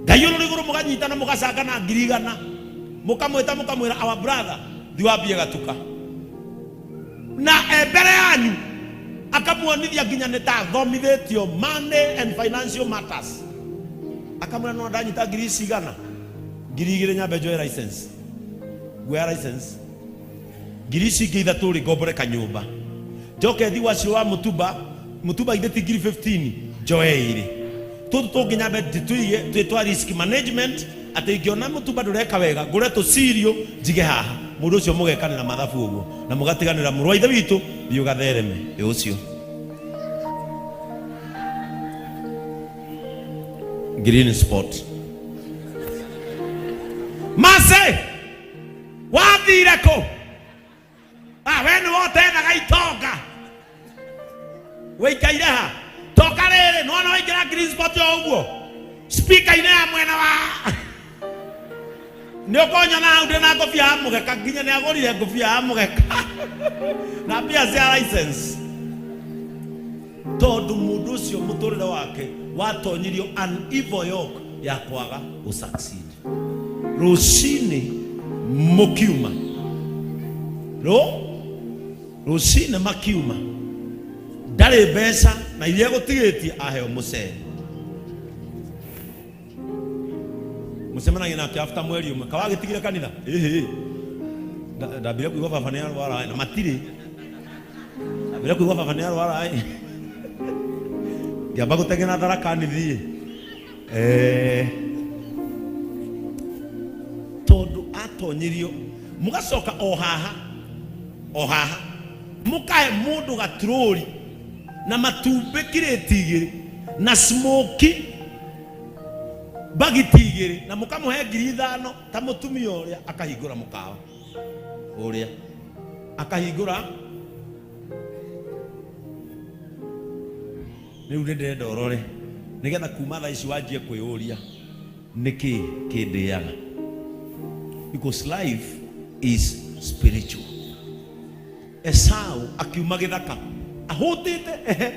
Ngai ũrĩ igũrũ mũganyitana mũgacangana 100,000, mũkamwĩta mũkamwĩra our brother thi wambie gatuka, na e mbere yanyu akamuonithia nginya nĩ ta athomithĩtio money and financial matters, akamwĩra no ndanyita ngiri ici igana, 2,000 nyambe njoe license, nguoya license ngiri ici ingĩ ithatũ rĩ ngombore kanyũmba, njoke thi wacio wa mũtumba, mũtumba ithe ti ngiri 15 njoe ĩrĩ, tũtũ tũngĩ nyambe ndĩtũige twĩ twa risk management, atĩ ingĩona mũtumba ndũreka wega ngũre tũcirio njige haha. Mũndũ ũcio mũgekanĩra mathabu ũguo na mũgatiganĩra mũrũ wa ithe witũ, thiĩ ũgathereme ĩ ũcio green spot mase wathire kũ? Ah, we nĩ wotethaga itonga wĩikaire ha toka rĩrĩ nĩwona waingĩra green spot o ũguo speaker-inĩ ya mwena wa nĩ ũkonyona hau ndĩ na ngũbia ya mũgeka, nginya nĩ agũrire ngũbia ya mũgeka na mbia cia license, tondũ mũndũ ũcio mũtũrĩre wake watonyirio an evil yoke ya kwaga gũ succeed. Rũcinĩ mũkiuma, rũcinĩ makiuma ndarĩ mbeca na iria egũtigĩtie aheo mũcere. Mũcemanagia nake after mweri ũmwe, kawagĩtigire kanitha ĩhĩ, ndambire kuigua baba nĩ arwara na matirĩ, ndambire kuigua baba nĩ arwara ĩ, ngĩamba gũteng'era tharakani thiĩ. Tondũ atonyirio mũgacoka o haha o haha mũkahe mũndũ gaturũri na matumbĩ kirĩti igĩrĩ na smoki bagiti igĩrĩ na mũkamũhe 5,000 ta mũtumia ũrĩa akahingũra mũkawa ũrĩa akahingũra. Rĩu nĩ ndĩrenda ũrore nĩgetha kuma thaa ici wanjie kwĩyũria nĩkĩ kĩndĩaga, because life is spiritual. Esau akiuma gĩthaka ahũtĩte, ehe.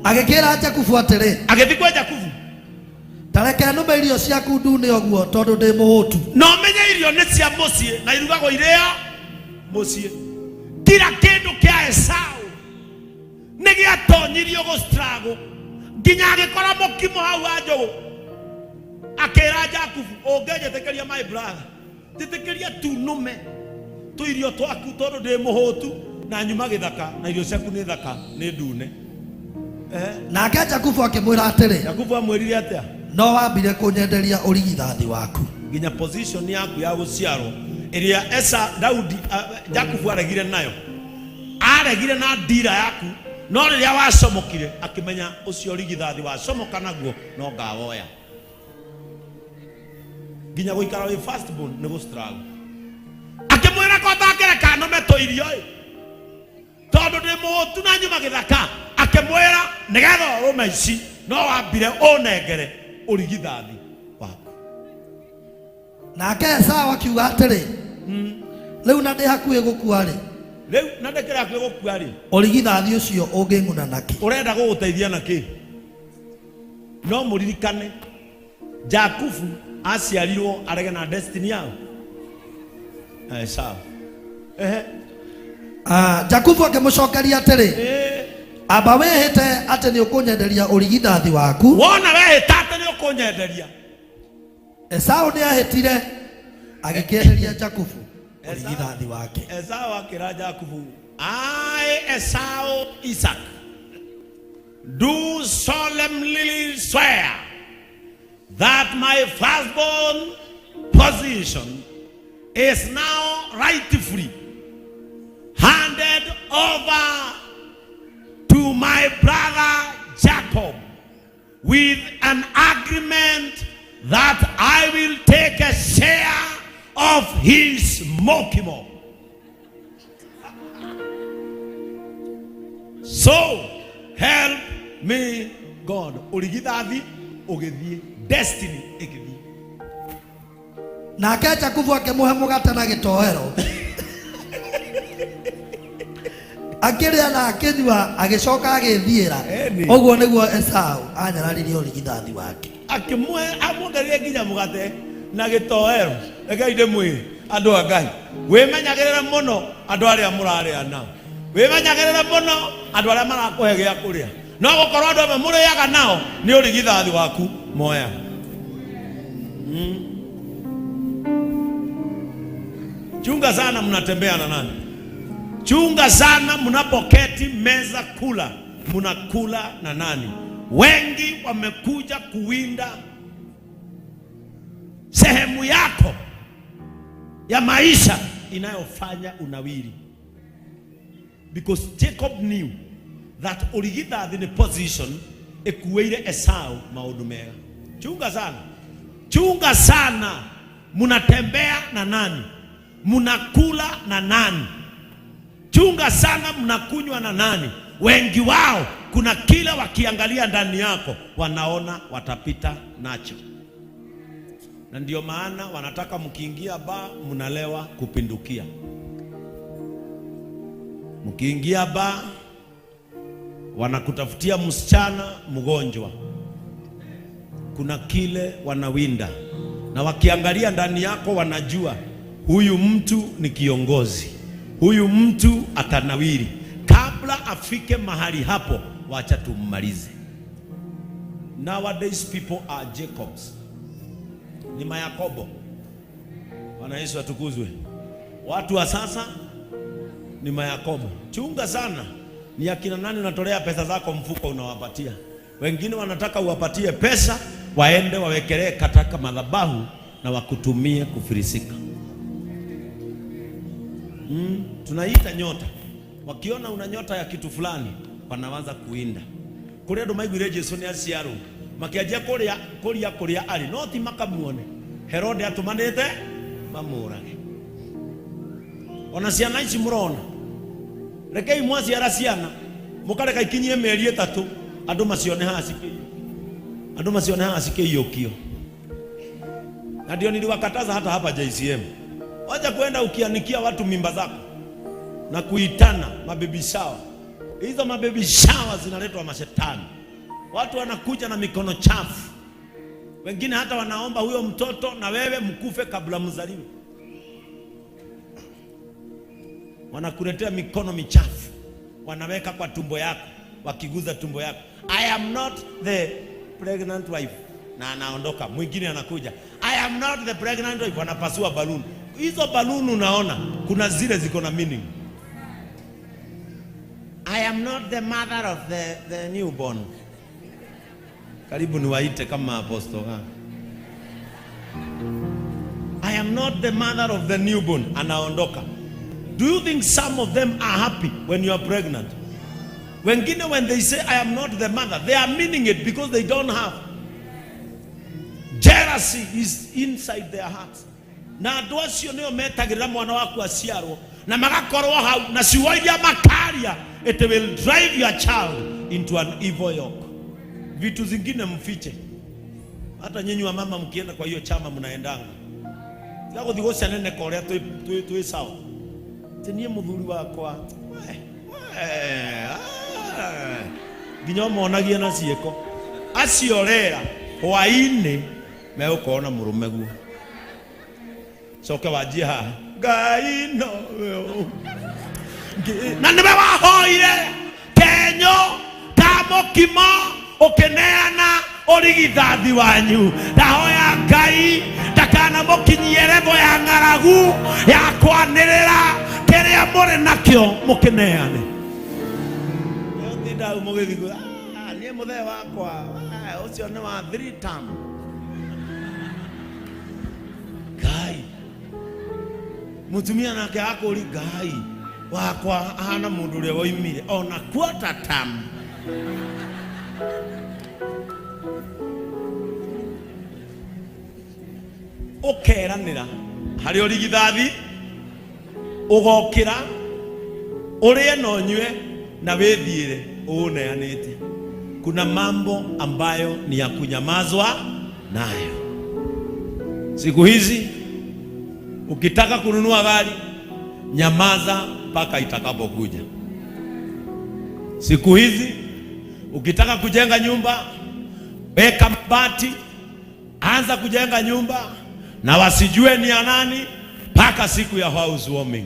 Agĩkĩra Jakubu atĩrĩ, Agĩthiĩ kwa Jakubu. Ta reke nũme irio ciaku ndune ũguo, tondũ ndĩ mũhũtu. Na ũmenye irio nĩ cia mũciĩ na irugagwo irĩa mũciĩ. Kira kĩndũ kĩa Esau nĩ gĩatonyirio gũ struggle nginya agĩkora mũkimo hau wa njũgũ, akĩra Jakubu, ũngĩnjĩtĩkĩria my brother, njĩtĩkĩria tu nũme tũirio twaku tondũ ndĩ mũhũtu na nyuma gĩthaka na irio ciaku nĩ thaka nĩ ndune. Nake Jakubu akĩmwĩra atĩrĩ, Jakubu amwĩrire atĩa? No wambire kũnyenderia ũrigithathi waku. Nginya position yaku ya gũciarwo ĩrĩa Esa Daudi Jakubu aregire nayo, aregire na ndira yaku, no rĩrĩa wacomokire akĩmenya ũcio rigithathi wacomoka naguo no ngawoya. Nginya gũikara wĩ first born nĩ gũ struggle. Akĩmwĩra ko ũtangĩreka nũme tũirio ĩ, tondũ ndĩ mũhũtu na nyuma gĩthaka. Akĩmwĩra nĩgetha ũrũme ici no wambire ũnengere ũrigithathi waku. Nake Esau akiuga atĩrĩ, rĩu na ndĩ hakuhĩ gũkua-rĩ, Rĩu na ndĩkĩrĩ hakuhĩ gũkua rĩ, ũrigithathi ũcio ũngĩng'una nakĩ? Ũrenda gũgũteithia na kĩ? No mũririkane Jakubu aciarirwo arege na destiny yao Esau. Ehe. Ah, Jakubu akĩmũcokeria atĩrĩ, amba wĩhĩte atĩ nĩ ũkũnyenderia ũrigithathi waku. Wona wehĩta atĩ nĩ ũkũnyenderia. Esau nĩ ahĩtire agĩkĩenderia Jakubu ũrigithathi wake. Esau akĩra Jakubu, I Esau Isaac do solemnly swear that my firstborn position is now rightfully handed over to my brother Jacob with an agreement that I will take a share of his mokimo. So help me God. Ũrigithathi ũgĩthiĩ, destiny ĩgĩthiĩ. Nake Jakubu akĩmũhe mũgate na gĩtoero, akĩrĩa na akĩnyua, agĩcoka agĩthiĩra. Eni. Ũguo nĩguo Esau anyararirie ũrigithathi wake. Akĩmũhe amuongereire nginya mũgate na gĩtoero. Rekei ndĩmwĩre andũ a Ngai, wĩmenyagĩrĩre mũno andũ arĩa mũrarĩa nao, wĩmenyagĩrĩre mũno andũ arĩa marakũhe gĩa kũrĩa. No gũkorwo andũ amwe mũrĩaga nao nĩ ũrigithathi waku moyaga. Chunga sana mnatembea na nani. Chunga sana mnapoketi meza kula, mnakula na nani. Wengi wamekuja kuwinda sehemu yako ya maisha inayofanya unawiri. Because Jacob knew that ũrigithathi nĩ position ĩkuĩire Esau maũndũ mega. Chunga sana, chunga sana, mnatembea na nani, mnakula na nani. Chunga sana, mnakunywa na nani. Wengi wao kuna kile wakiangalia ndani yako wanaona watapita nacho, na ndio maana wanataka mkiingia baa mnalewa kupindukia. Mkiingia baa wanakutafutia msichana mgonjwa, kuna kile wanawinda, na wakiangalia ndani yako wanajua huyu mtu ni kiongozi, huyu mtu atanawiri. Kabla afike mahali hapo, wacha tummalize. Nowadays people are Jacobs, ni Mayakobo. Bwana Yesu atukuzwe. Watu wa sasa ni Mayakobo. Chunga sana, ni akina nani unatolea pesa zako mfuko unawapatia. Wengine wanataka uwapatie pesa waende wawekelee katika madhabahu na wakutumie kufirisika. Tunaita nyota. Wakiona una nyota ya kitu fulani wanaanza kuinda. Kũrĩ andũ maiguire Jesu nĩ aciarwo makĩanjia kũrĩa kũria kũrĩa arĩ no ti makamuone. Herode atũmanĩte mamũrage. Ona ciana ici mũrona, rekei mwaciara ciana mũkareka ikinyie mĩeri 3 andũ macione haha cikĩiyũkio, andũ macione haha cikĩiyũkio. Na ndio niliwakataza hata hapa JCM, wacha kwenda ukianikia watu mimba zako na kuitana mababy shower. Hizo mababy shower zinaletwa mashetani. Watu wanakuja na mikono chafu, wengine hata wanaomba huyo mtoto na wewe mkufe kabla mzaliwe. Wanakuletea mikono michafu, wanaweka kwa tumbo yako, wakiguza tumbo yako, I am not the pregnant wife, na anaondoka. Mwingine anakuja, I am not the pregnant wife, wanapasua baluni. Hizo baluni unaona kuna zile ziko na meaning. I am not the mother of the newborn. Karibu niwaite kama apostle. I am not the mother of the newborn. Anaondoka. Do you think some of them are happy when you are pregnant? Wengine when they say I am not the mother, they are meaning it because they don't have. Jealousy is inside their hearts. Na andũ acio nĩo metagĩrĩra mwana waku aciarwo na magakorwo hau na ciugo iria makaria, it will drive your child into an evil yoke. Vitu zingine mfiche. Hata nyinyi wa mama mkienda kwa hiyo chama mnaendanga. Tiga gũthiĩ gũceneneka ũrĩa twĩ sawa. Atĩ niĩ mũthuri wakwa we, we, ah. Nginya ũmonagie na ciĩko. Acio rera hwaĩ-inĩ megũkorwo na mũrũme guo. Coke wanjie haha Ngai nowe ũngĩ. Na nĩwe wahoire kenyo ka mũkimo ũkĩneana ũrigithathi wanyu. Ndahoya Ngai ndakanamũkinyie level ya ng'aragu ya kwanĩrĩra kĩrĩa mũrĩ nakĩo mũkĩneane. Tinda mũgĩthiĩ, ah, niĩ mũthee wakwa, ah, ũcio nĩ wa 3 term. Ngai mutumia nake akũri Ngai wakwa ahana mũndũ ũrĩa woimire ona quarter term. Ũkeranĩra harĩ ũrigithathi, ũgokĩra ũrĩe na ũnyue na wĩthiĩre ũũneanĩte. Kuna mambo ambayo ni ya kunyamazwa nayo. Siku hizi ukitaka kununua gari, nyamaza mpaka itakapokuja. Siku hizi ukitaka kujenga nyumba, weka mabati, Anza kujenga nyumba na wasijue ni ya nani mpaka siku ya housewarming.